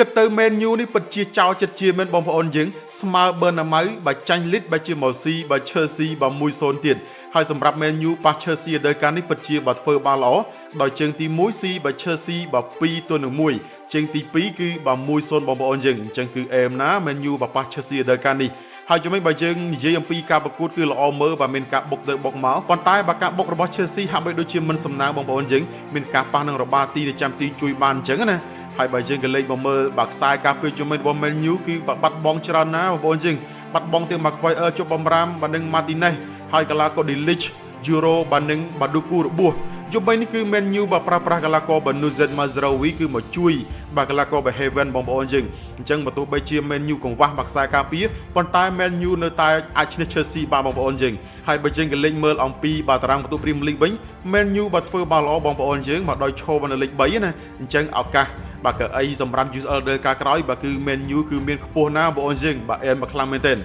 គិតទៅ Man U នេះពិតជាចោលចិត្តជាមែនបងប្អូនយើងស្មើ Bournemouth បើចាញ់ Leeds បើជាមកស៊ីបើ Chelsea បើ1-0ទៀតហើយសម្រាប់ Man U ប៉ះ Chelsea ដោយការនេះពិតជាបើធ្វើបានល្អដោយជើងទី1ស៊ីបើ Chelsea បើ2-1ជើងទី2គឺបើ1-0បងប្អូនយើងអញ្ចឹងគឺអេមណា Man U បើប៉ះ Chelsea ដោយការនេះហើយជំវិញបើយើងនិយាយអំពីការប្រកួតគឺល្អមើលបើមានការបុកទៅបុកមកប៉ុន្តែបើការបុករបស់ Chelsea ហាក់បីដូចជាមិនសំណាងបងប្អូនយើងមានការប៉ះនឹងរបាទីនៅចាំទីជួយបានអញ្ចឹងណាហើយបើយើងក៏លេខមកមើលបើខ្សែការពារជំវិញរបស់ Man U គឺបាត់បង់ច្រើនណាស់បងប្អូនយើងបាត់បង់ទាំង Maguire ជប់បំរាមបាទនឹង Martinez ហើយកីឡាករ De Ligt Euro បាទនឹងបាឌូគូរបួសយប់មិញនេះគឺ Man U បាទប្រើប្រាស់កីឡាករបាទ Nuzet Mazraoui គឺមកជួយបាទកីឡាករបាទ Heaven បងប្អូនយើងអញ្ចឹងបើទោះបីជា Man U កង្វះបាទខ្សែការពារប៉ុន្តែ Man U នៅតែអាចឈ្នះ Chelsea បាទបងប្អូនយើងហើយបើយើងក៏លេខមើលអំពីបាទតារាងពិន្ទុ Premier League វិញ Man U បាទធ្វើបានល្អបងប្អូនយើងមកដោយឈរនៅលេខ3ណាអញ្ចឹងឱកាសបាទកៅអីសម្រាប់ UCL ដល់ការក្រោយបាទគឺ Man U គឺមានខ្ពស់ណាស់បងប្អូនយើងបាទអែមមកខ្លាំងមែនទែន។